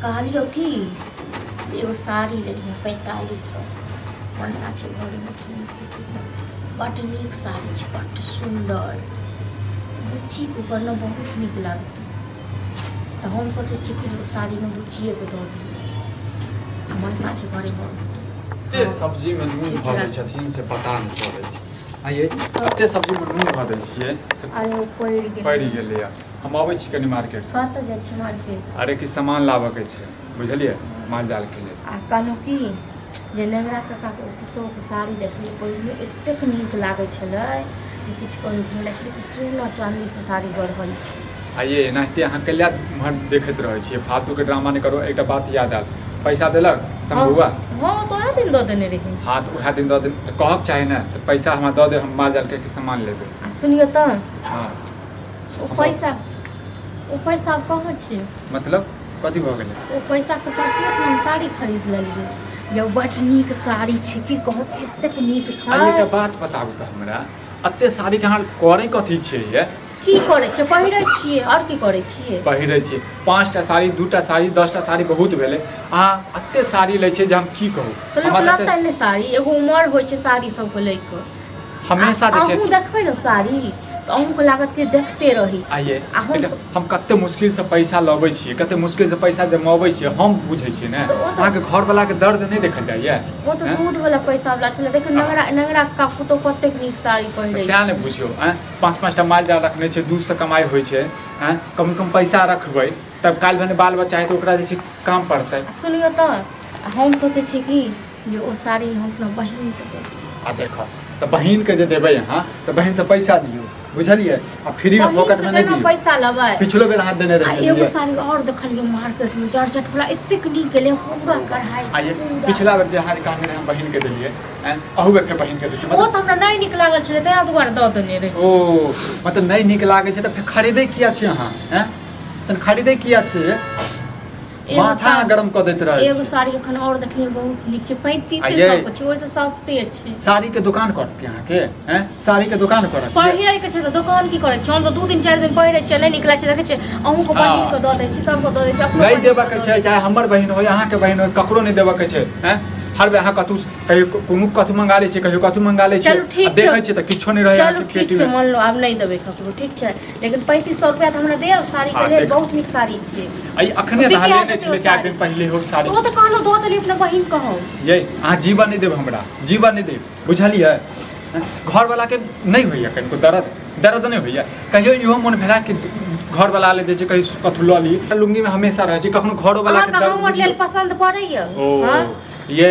कहलियौ कि जे एगो साड़ी लेलियै 4500 मनसा छै घरेमे सुन बड्ड नीक साड़ी छै बड्ड सुन्दर बुच्चीके ऊपर ने बहुत नीक लागतै तऽ हम सोचै छियै कि जे ओ साड़ी हम बुच्चिएके दऽ दियै आ मनसा छै घरेमे। कते सब्जीमे नून धऽ दै छथिन से पता नहि चलै छै। आइए कते सब्जीमे नून धऽ दै छियै से। अरे ओ पड़ि गेलै। पड़ि गेलैए। हम अबै छी कनि मार्केटसँ। कतऽ जाइ छी मार्केट? अरे कि सामान लाबऽके छै बुझलियै माल जालके लेल। आ कहलहुँ की जे नेंगरा काकाके पुतोहुके साड़ी देखलियै पहिरने एतेक नीक लागै छलै जे किछु कहैके नहि छलै कि सोना चाँदीसँ साड़ी बढ़ल छै। आइए एनाहिते अहाँ कहिया उम्हर देखैत रहै छियै फालतूके ड्रामा नहि करू। एकटा बात याद आयल पैसा देलक शंभुआ? हँ तऽ उएह दिन दऽ देने रही। हँ तऽ उएह दिन दऽ दे तऽ कहक चाही ने तऽ पैसा हमरा दऽ दे हम माल जालके सामान लेबै। आ सुनियौ तऽ हँ ओ पैसा ओ पैसा कहाँ छै? मतलब कथी भऽ गेलै? ओ पैसाके परसू हम साड़ी खरीद लेलियै यौ बड्ड नीक साड़ी छै की कहू एतेक नीक आ छै। एकटा बात बताबू तऽ हमरा एते साड़ीके अहाँ करै कथी छियै ये? की करै छियै पहिरै छियै आओर की करै छियै? पहिरै छियै 5टा साड़ी 2टा साड़ी 10टा साड़ी बहुत भेलै अहाँ एते साड़ी लै छियै जे हम की कहू। तऽ लोक लतै नहि साड़ी एगो उमर होइ छै साड़ी सबके लै के हमेशा जे छै। अहूँ देखबै ने साड़ी तऽ अहूँके लागत कि देखते रही। आइए हम कते मुश्किलसँ पैसा लबै छियै कते मुश्किलसँ पैसा जमाबै छियै हम बुझै छियै ने अहाँके घरवलाके दर्द नहि देखल जाइए? ओ तऽ दूध वाला पैसा वाला छलै देखियौ नंगरा नंगरा का पुतोह कतेक नीक साड़ी पहिरै तेँ ने बुझियौ आँय 5-5टा माल जाल रखने छै दूधसँ कमाइ होइ छै आँय कम कम पैसा रखबै तब काल्हि भने बाल बच्चा हेतै ओकरा जे छै काम पड़तै। सुनियौ तऽ हम सोचै छियै कि जे ओ साड़ी हम अपना बहिनके दऽ दियै। आ देखऽ तऽ बहिनके जे देबै अहाँ तऽ बहिनसँ पैसा लियौ बुझलियै आ फ्रीमे फोकटमे नहि दियौ। पैसा लेबै? पिछलो बेर अहाँ देने रहियै। एगो साड़ी आओर देखलियै मार्केटमे जर्जट वाला एतेक नीक एलै पूरा कढ़ाई छै। पिछला बेर जे अहाँ कहने रहे हम बहिनके देलियै अहू बेर फेर बहिनके दै छियै। ओ तऽ हमरा नहि नीक लागल छलै ताहि दुआरे दऽ देने रहियै। ओ मतलब नहि नीक लागै छै तऽ फेर खरीदै किया छी अहाँ? आँय तहन खरीदै किया छियै? माथा गरम कऽ दैत रहै। एगो साड़ी एखन आओर देखलियै बहुत नीक छै 3500 के छै ओहिसँ सस्ते छै। साड़ीके दोकान करऽ के अहाँके? हैं साड़ीके दोकान करऽ पहिरैके छै तऽ दोकान की करै छै? हम तऽ 2 दिन 4 दिन पहिरै छियै नहि नीक लागै छै देखै छियै अहूँके बहिनके दऽ दै छी सबके दऽ दै छी। नहि देबऽके छै चाहे हमर बहिन होइ अहाँके बहिन होइ ककरो नहि देबऽके छै। हैं हर बेर अहाँ कतहु कहियो कोनो कथू मंगा लै छियै कहियो कथू मंगा लै छियै देखै छियै तऽ किछो नहि रहै। चलू ठीक छै मानलहुँ आब नहि देबै ककरो ठीक छै लेकिन 3500 रुपया तऽ हमरा देब साड़ीके लेल बहुत नीक साड़ी छै। अइ अखने तऽ अहाँ लेने छलियै 4 दिन पहिले हो साड़ी। ओ तऽ कहलहुँ दऽ देलियै अपना बहिन कहौ। ये अहाँ जीवन नहि देब हमरा जीवन नहि देब बुझलियै? घरवलाके नहि होइए कनिको दर्द दर्द नहि होइए कहियो इहो मन भेला कि घरवला ले जे छै कहियो कथू लऽ ली लुङ्गीमे हमेशा रहै छै कखनो घरोवलाके दर्द हमर लेल पसन्द पड़ैए। ओ ये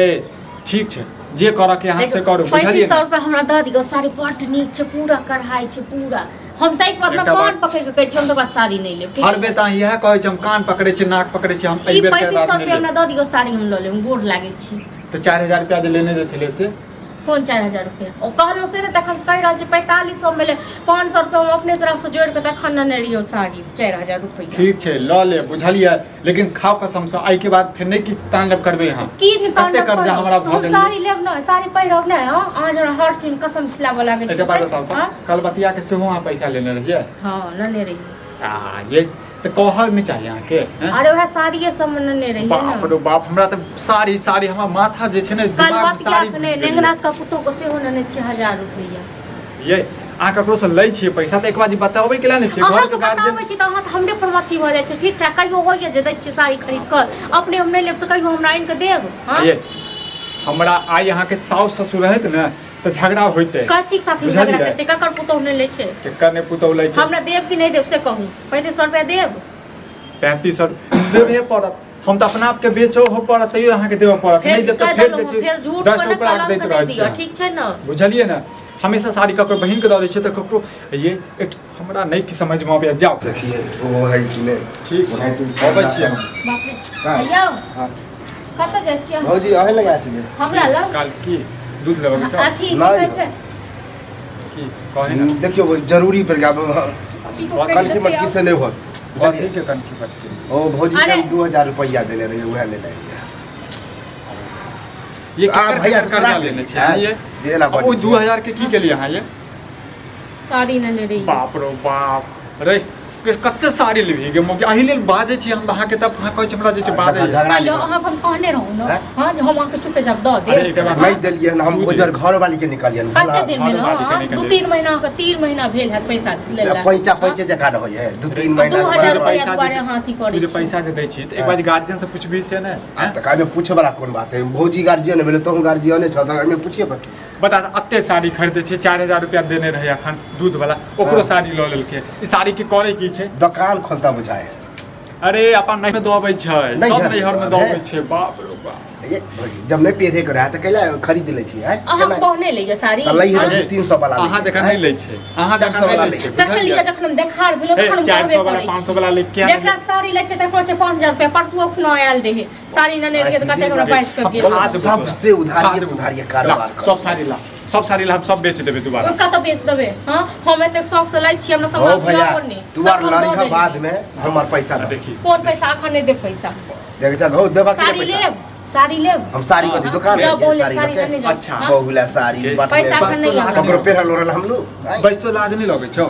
ठीक छै जे करऽ के अहाँ से करू बुझलियै? 3500 रुपया हमरा दऽ दियौ साड़ी बड्ड नीक छै पूरा कढ़ाई छै पूरा। हम ताहि के बाद कान पकड़ि के कहै छी हम तऽ बाद साड़ी नहि लेब। हर बेर तऽ अहाँ इएह कहै छी हम कान पकड़ै छी नाक पकड़ै छी हम एहि बेर 3500 रुपया हमरा दऽ दियौ साड़ी हम लऽ लेब गोर लागै छी। तऽ 4000 रुपया जे लेने जे छलै से कोन 4000 रुपया? ओ कहलहुँ से तखन से कहि रहल छी 4500 मे 500 रुपया हम अपने तरफसँ जोड़ि कऽ तखन नेने रहियौ साड़ी 4000 रुपया। ठीक छै लऽ लेब बुझलियै लेकिन खाउ कसमसँ एहिके बाद फेर नहि किछु तांडव करबै अहाँ। की तांडव कर्जा हमरा भऽ गेल? साड़ी लेब नहि साड़ी पहिरब नहि। हँ अहाँ जरा हर चीज कसम खिलाबऽ लागै छी। एकटा बात बताउ कलबतिया के सेहो अहाँ पैसा लेने रहियै? हँ लेने रहियै। आ ये तऽ कहल नहि चाही अहाँके? अरे वएह साड़िये सब मे लेने रहियै। बाप रे बाप हमरा तऽ साड़ी साड़ी हमरा माथा जे छै ने दिमाग में साड़ी घुसि गेल। नेंगरा के पुतोह के सेहो लेने छियै 1000 रुपैआ। ये अहाँ ककरोसँ लै छियै पैसा तऽ एक बार बताबै के नहि छियै? घरके गार्जियन बताबै छी तऽ अहाँ तऽ हमरे पर अथी भऽ जाइ छै। ठीक छै कहियो होइए जे दै छियै साड़ी खरीद कऽ अपने हम नहि लेब तऽ कहियो हमरा आनि कऽ देब? ये हमरा आइ अहाँके साउस ससुर रहैत ने तऽ झगड़ा होइतै। कथीके साथ झगड़ा करतै? ककर पुतोह नहि लै छै? केकर नहि पुतोह लै छै? हमरा देब कि नहि देब से कहू। 3500 रुपया देब? 3500 देबहे पड़त। हम तऽ अपना आपके बेचो हो पड़त तैयो अहाँके देबऽ पड़त नहि देब तऽ फेर जे छै 10 टा ऊपर दैत रहै छियै। ठीक छै ने बुझलियै ने? हमेशा साड़ी ककरो बहिनके दऽ दै छियै तऽ ककरो ये हमरा नहि कि समझमे अबैए। जाउ देखिए ओ है कि नहि। ठीक छै अबै छियै हम। यौ कतऽ जाइ छियै? भौजी अहीं लग आयल छलियै। हमरा लग? काल्हि की दूध लेबऽ के छै? अथी की कहै छै की कहै ने देखियौ जरूरी पड़ि गेल कनकी मटकी से नहि होत। कथी के कनकी मटकी? ओ भौजी के हम 2000 रुपैआ देने रहियै उएह लेने रहियै। ये केकर भैया केकर कर्जा लेने छियै ये? जे एना ओ 2000 के की केलियै अहाँ ये? साड़ी नेने रहियै। बाप रो बाप रे के कते साड़ी लेबही गे मौगी? एहि लेल बाजै छी हम अहाँके, तब अहाँ कहै छी हमरा जे छै बाजै। झगड़ा मान लिअ, अहाँके हम कहने रहूँ ने, हैं? हँ, जे हम अहाँके चुपे चाप दऽ अरे देब। एकटा बात नहीं देलियै हन हम, तू जे- ओजर घर वाली के निकालियन। कते दिन भेल? घरवाली के हँ, निकालियै। 2-3 महीना अहाँके, 3 महीना भेल हैत पैसा लेला। पैसा पैसे जकाँ न होइ है, 2-3 महीना दू के हजार बाद। रुपैआ पैसा दुआरे जे- अहाँ अथी करै तू जे छी। पैसा जे दै छी तऽ एक बार गार्जियन से पुछबही से ने? आ तऽ एहिमे पूछे वाला कोन बात है? भौजी गार्जियन भेलै, तोहूँ गार्जियने छह, तऽ एहिमे पूछिए कथी? बता, एते साड़ी खरीदै छै, 4000 रुपया देने रहै अखन दूध वाला, ओकरो साड़ी लऽ लेलकै। ई साड़ी के करै की छै? दोकान खोलता बुझाए है। अरे अपन नहीं में दऽ अबै छै। सब नैहर नैहर में में दऽ है। अबै छै, बाप रे बाप। ये भौजी, जब नहीं पेरे के रहा तऽ कैला खरीद लै छी आँय? अहाँ केना? कहने लैया साड़ी। तऽ लैहे हाँ? दू तीन सौ वाला। अहाँ जकाँ नहि लै छै, अहाँ चारि जकाँ सौ नहि वाला लै लै छै। तखन बुझलियै? लिअ, जखन हम देखार भेलो हे, तखन हम 400 कहबे वाला, करै 500 छी। वाला ले किया नहि जकरा साड़ी लै छै तकरो छै 5000 रुपया। परसू अखनो आयल रहै साड़ी नेने रहियै तऽ कतेक हमरा बाइस के गेल। खाद सबसे उधारिये खाद पुधारिये ला, कारोबार कर। सब साड़ी ला, सब साड़ी ला, हम सब बेच देबै दोबारा। ओ कतऽ बेच देबै? हँ, हम एतेक शौक से लै छियै, हमरा हो सामान भैया, दिअ नहि। तू आर सब हम दऽ लड़िह देलियै। बाद में हमर पैसा दे। देखी। कोन पैसा? अखन नहि देब पैसा। देख जा, घौ देबा के साड़ी पैसा। लेब, साड़ी लेब। हम साड़ी कथी दुकान जाओ है बोले साड़ी साड़ी लके? लेने जाओ। अच्छा। हाँ? बहुला साड़ी के? बटले पैसा अखन नहि आबऽ। ककरो पेरल ओरल हम लू आँय? बस तो लाज नहि लगै छौ?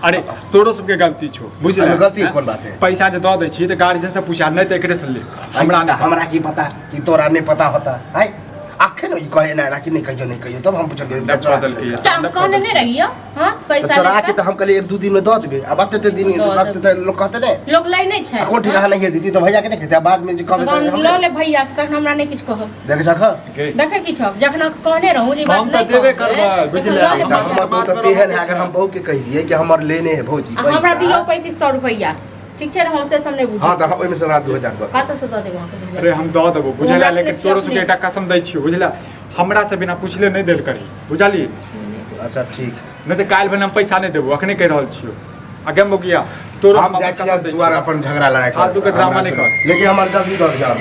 अरे तोरो सबके गलती छौ, बुझल? एहिमे गलती कोन बात है? पैसा जे दऽ दै छी तऽ गार्जियन से पूछा, नहि तऽ एकरे से ले, हमरा तऽ नहि। हमरा की पता कि तोरा नहि पता होता आँय? अखन ई कहे ना कि नहि कहियो, नहि कहियो, तब हम पुछलियै। डब चोरा कऽ देलकै। तऽ हम कहने नहि रहियै, हँ, तऽ पैसा चोरा लेके के तऽ हम कहलियै 1-2 दिन में दऽ देबै। आब एते दिन दऽ लगतै तऽ लोक कहतै नहि? लोक लै नहि छै। आ कोन ठिकाना नहि देती तऽ भैया के नहि कहतै? आ बाद में जे कहबै तऽ तहन हम लऽ ले भैया से, तखन हमरा नहि किछु कहब। देखै छह? गे, देखै की छौ? जखन अहाँ कहने रहूँ जे ई बात हम तऽ नहि देबे कहबै, करबै, बुझले? तखन लऽ ले हमरा तऽ तऽ भैया। हमर समाज तऽ मे तेहन रहऽ है, के अगर हम बहू के कहि दियै कि हमर लेने है भौजी आ हमरा पैसा दियौ 3500 रुपैआ, ठीक छै ने? हम से सब नहि बुझै। हँ, तऽ ओहिमे से हमरा 2000 दऽ। कतऽ से दऽ देब अहाँके 2000? अरे हम दऽ देबो, बुझला? हमरा लेकिन अपने छियै तोरो सबके अपने। एकटा कसम दै छियौ, बुझला? हमरा से बिना पुछले नहि देल करी, बुझली? अच्छा ठीक। नहि तऽ काल्हि भने हम पैसा नहि देबो, अखने कहि रहल छियौ। आ गे मुखिया, तोरो हम हम जाइ अपन छियै कसम दै दुआर छियौ। अपन झगड़ा लड़ाइ फालतू के ड्रामा नहि कर। लेकिन हमर जल्दी दऽ दिअ।